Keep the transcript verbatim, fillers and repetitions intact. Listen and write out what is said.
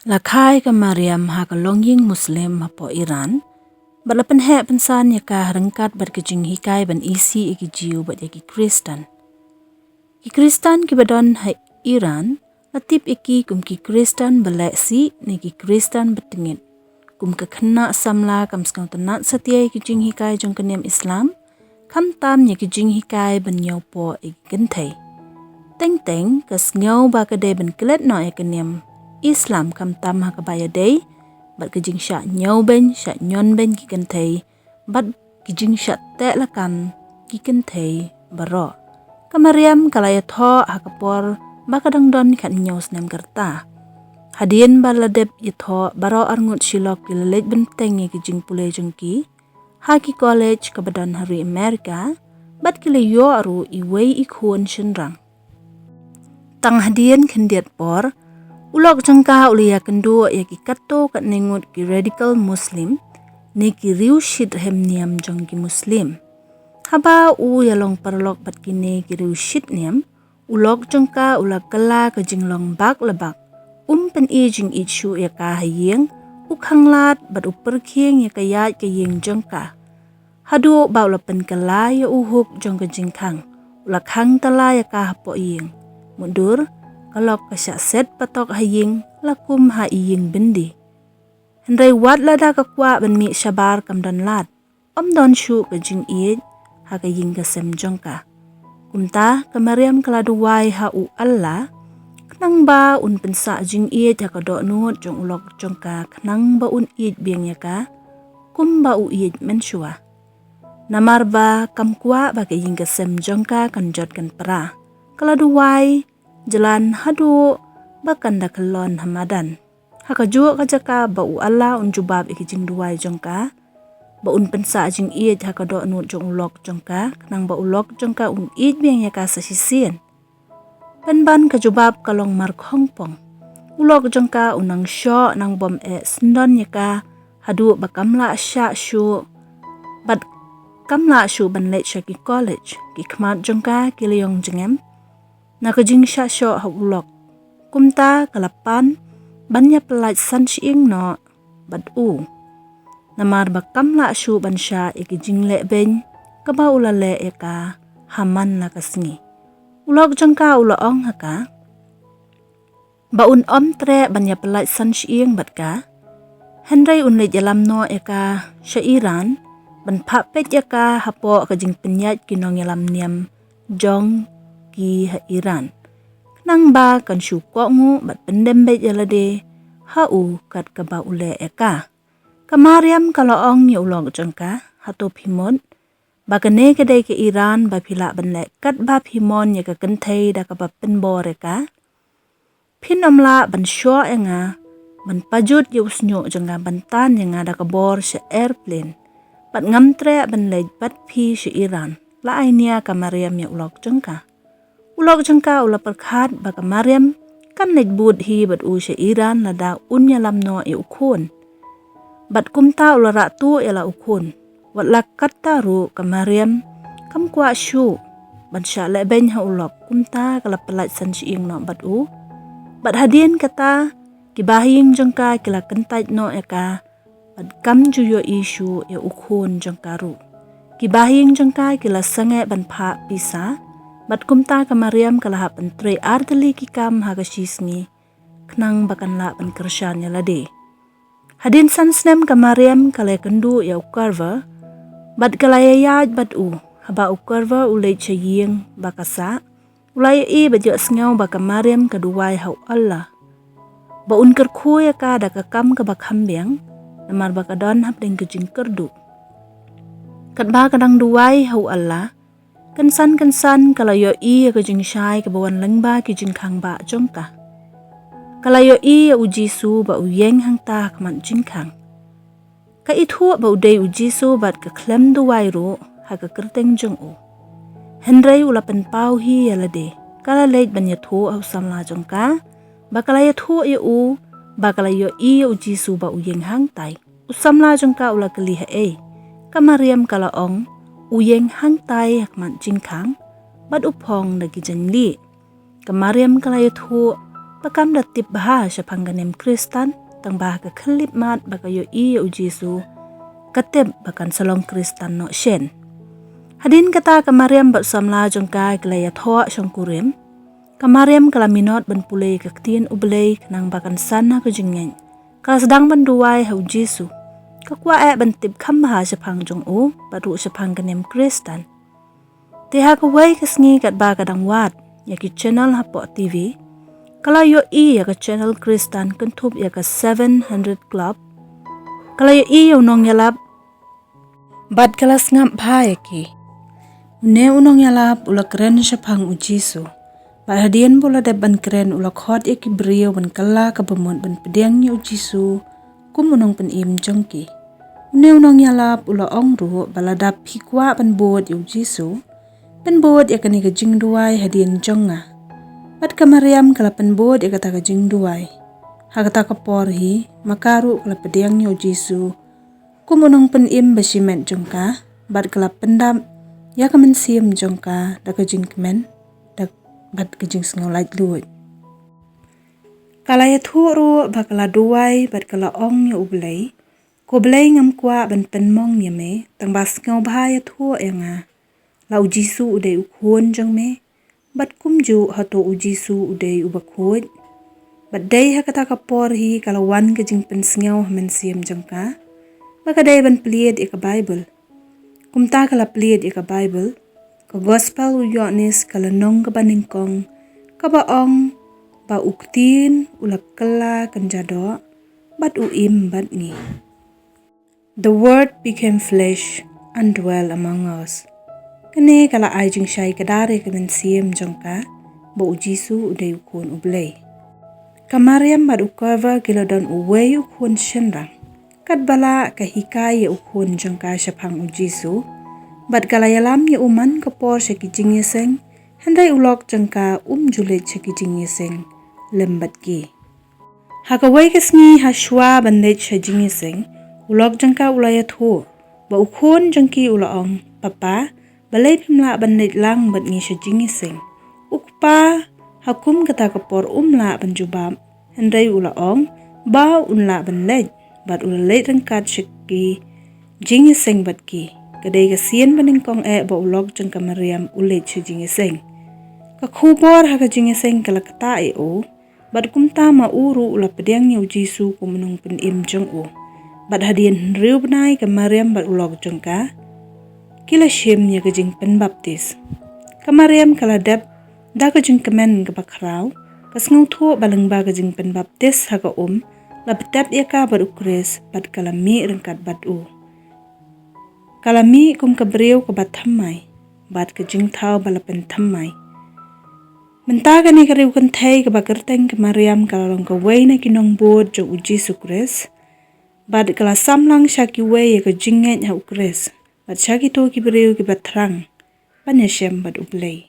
La kha ïa ka Mariam ha ka longïing Muslim hapoh Iran, bad la pynheh pynsan ïa ka ryngkat bad ka jinghikai ban isih ïa ki Jiw bad ïa ki Khristan. Ki Khristan kiba don ha Iran la tip ïa ki kum ki Khristan ba leh sih ne ki Khristan ba tyngit. Kum ka khynnah samla kam sngewtynnat satia ïa ki jinghikai jong ka niam Islam, khamtam ïa ki jinghikai ban ñiewpoh ïa ki kynthei. Teng teng ka sngew ba ka dei ban klet noh ïa ka niam Islam khamtam ha kaba ïadei bad ka jingshah ñiewbeiñ, shah ñiewbeiñ ki kynthei, bad ki jingshah teh lakam ki kynthei baroh. Ka Mariam ka la ïathoh ha ka por ba ka dang don khathynñiew snem ka rta. Hadien ba la dep ïathoh, baroh arngut shi lok ki la leit ban bteng ïa ki jingpule jong ki ha ki college kaba don ha ri America, bad ki la ïoh ruh iwei i khun shynrang. Tang hadien khyndiat por, u lok jong ka u la ïakynduh ïa ki katto katne ngut ki radical Muslim, ne ki riewshit rhem niam jong ki Muslim. Haba u ïalong paralok bad kine ki riewshit niam, u lok jong ka u la kylla ka jinglong bak la bak. Um pyn-i jingïeit shuh ïa ka ha ïing, u khanglad bad u pyrkhing ïa ka ïaid ka ïing jong ka. Haduh ba u la pynkylla ïa u hook jong ka jingkhang, u la khang tala ïa ka hapoh ïing. Mutdur, ka lok ka shah set patok ha ïing, la kum ha i ïing byndi. Hynrei wat lada ka kwah ban mih shabar kam don lad, ym don shuh ka jingïeit ha ka ïing ka sem jong ka. Kumta ka Mariam ka la duwai ha u Allah, khnang ba un pynsah jingïeit ha ka dohnud jong u lok jong ka, khnang ba un ïeit biang ïa ka kumba u ïeit mynshuwa. Namar ba kam kwah ba ka ïing ka sem jong ka kan jot kan pra, ka la duwai jlan haduh ba kan da kyllon ha madan. Ha kajuh ka jaka ba u Allah un jubab ïa ki jingduwai jong ka, ba un pynsah jingïeit ha ka dohnud jong u lok jong ka, khnang ba u lok jong ka un ïeit biang ïa ka sa shisien. Pynban ka jubab ka long markhongpong. U lok jong ka u nang shoh nang bym eh syndon ïa ka, haduh ba kam lah shah shuh, bad kam lah shuh ban leit sha ki college. Ki khmat jong ka ki la ïong jngem na ka jingshah shoh ha u lok. Kumta ka la pan ban ïa pyllait san shyieng noh bad u, namar ba kam lah shuh ban shah ïa ki jingleh beiñ kaba u la leh ïa ka ha man la ka sngi. U lok jong ka u la ong ha ka ba un ym treh ban ïa pyllait san shyieng bad ka, hynrei un leit ïalam noh ïa ka sha Iran, ban phah peit ïa ka hapoh ka jingpynïaid ki nongïalam niam jong ki ha Iran, khnang ba kan shu kohnguh bad pyndem beit ïa lade ha u kat kaba u leh ïa ka. Ka Mariam ka la ong ïa u lok jong ka, hato phi mut ba kane ka dei ka Iran ba phi lah ban leh katba phi mon ïa ka kynthei da kaba pynbor ïa ka? Phin ym lah ban shoh ïa nga ban pajut ïa u shñiuh jong nga ban tan ïa nga da ka bor sha airplane, bad ngam treh ban leit bad phi sha Iran, la ai nia ka Mariam ïa u lok jong ka. U lok jong ka u la pyrkhat ba ka Mariam kan leit bud hi bad u sha Iran lada un ïalam noh ïa u khun. Bad kumta u la rah tuh ïa la u khun. Wat la katta ruh ka Mariam kam kwah shuh ban shah leh beiñ ha u lok, kumta ka la pyllait san shyieng noh bad u. Bad hadien kata, ki bahaïing jong ka ki la kyntait noh ïa ka, bad kam ju ïohi shuh ïa u khun jong ka ruh. Ki bahaïing jong ka ki la sangeh ban phah pisa, bad kumta ka Mariam ka la hap ban trei ar tylli ki kam ha ka shi sngi, khnang ba kan lah ban kyrshan ïa lade. Hadien san snem ka Mariam ka la ïakynduh ïa u Carver, bad ka la ïaïaid bad u. Haba u Carver u leit sha ïing ba ka sah, u la ïohi bad ïohsngew ba ka Mariam ka duwai ha u Allah ba un kyrkhu ïa ka da ka kam kaba kham biang, namar ba ka don hapdeng ka jingkyrduh. Katba ka dang duwai ha u Allah, kynsan kynsan ka la ïohi ïa ka jingshai kaba wan lyngba ki jingkhang bah jong ka. Ka la ïohi ïa u Jisu ba u ïeng hangta ha khmat jingkhang. Ka ithuh ba u dei u Jisu bad ka khlem duwai ruh ha ka kyrteng jong u. Hynrei u la pynpaw hi ïa lade. Ka la leit ban ïathuh ha u samla jong ka ba ka la ïathuh ïa u ba ka la ïohi ïa u Jisu ba u ïeng hangtai. U samla jong ka u la kylli haei. Ka Mariam ka la ong, u ïeng hangtai ha khmat jingkhang bad u phong da ki jaiñlieh. Ka Mariam ka la ïathuh ba kam da tip bha shaphang ka niam Khristan, tang ba ka khyllipmat ba ka ïohi ïa u Jisu ka tip ba kan sa long Khristan noh shen. Hadien kata ka Mariam bad u samla jong ka ki la ïathoh shongkurim. Ka Mariam ka la minot ban pule ka ktien U Blei khnang ba kan san ha ka jingngeit. Ka la sdang ban duwai ha u Jisu. Ka kwah eh ban tip kham bha shaphang jong u bad ruh shaphang ka niam Khristan. Te ha kawei ka sngi katba ka dang wad ïa ki channel hapoh T V, ka la ïohi ïa ka channel Khristan kynthup ïa ka Seven Hundred Club. Ka la ïohi ïa u nongïalap bad ka la sngap bha ïa ki. Une u nongïalap u la kren shaphang u Jisu. Bad hadien ba u la dep ban kren, u la khot ïa ki briew ban kylla ka bamut ban pdiang ïa u Jisu kum u nongpynim jong ki. Une u nongïalap u la ong ruh ba lada phi kwah ban bud ïa u Jisu, pynbud ïa kane ka jingduwai hadien jong nga. Bad ka Mariam ka la pynbud ïa kata ka jingduwai. Ha kata ka por hi, ma ka ruh ka la pdiang ïa u Jisu kum u nongpynim ba shimet jong ka, bad ka la pyndap ïa ka mynsiem jong ka da ka jingkmen, da bad ka jingsngewlait luid. Ka la ïathuh ruh ba ka la duwai bad ka la ong ïa U Blei, "Ko Blei, ngam kwah ban pynmong ïa me, tang ba sngewbha ïathuh ïa nga la u Jisu u dei u khun jong me, bad kumjuh hato u Jisu u dei u bakhuid?" Bad dei ha kata ka por hi ka la wan ka jingpynsngew ha mynsiem jong ka ba ka dei ban plie ïa ka Baibl. Kumta ka la plie ïa ka Baibl. Ka Gospel u Ïoannis ka lynnong kaba nyngkong, kaba ong ba u Ktien u la kylla kynja doh bad u im bad ngi. "The Word became flesh and dwelt among us." Kane ka la ai jingshai kdar ïa ka mynsiem jong ka ba u Jisu u dei u Khun U Blei. Ka Mariam bad u Kava ki la don uwei u khun shynrang. Katba lah ka hikai ïa u khun jong ka shaphang u Jisu, bad ka la ïalam ïa u man ka por sha ki jingïaseng, hynrei u lok jong ka um ju leit sha ki jingïaseng lem bad ki. Ha kawei ka sngi, ha shuwa ban leit sha jingïaseng, u lok jong ka u la ïathuh ba u khun jong ki u la ong, "Papa, balei phim lah ban leit lang bad ngi sha jingïaseng?" U kpa ha kum kata ka por um lah ban jubab, hynrei u la ong ba un lah ban leit, bad u la leit ryngkat sha ki jingïaseng bad ki. Ka dei ka sien ba nyngkong eh ba u lok jong ka Mariam u leit sha jingïaseng. Ka khubor ha ka jingïaseng ka la ktah ïa u, bad kumta ma u ruh u la pdiang ïa u Jisu kum u nongpynim jong u. Bad hadien hynriew bnai ka Mariam bad u lok jong ka ki la shim ïa ka jingpynbaptis. Ka Mariam ka la dep da ka jingkmen kaba khraw, ka sngewthuh ba lyngba ka jingpynbaptis ha ka um la btep ïa ka bad u Khrist, bad ka la mih ryngkat bad u. Ka la mih kum ka briew kaba thymmai, bad ka jingthaw ba la pynthymmai. Mynta kane ka riew kynthei kaba kyrteng ka Mariam ka la long kawei na ki nongbud jong u Jisu Khrist, bad ka la samlang sha kiwei ïa ka jingngeit ha u Khrist, bad sha kito ki briew kiba thrang ban ïashem bad U Blei.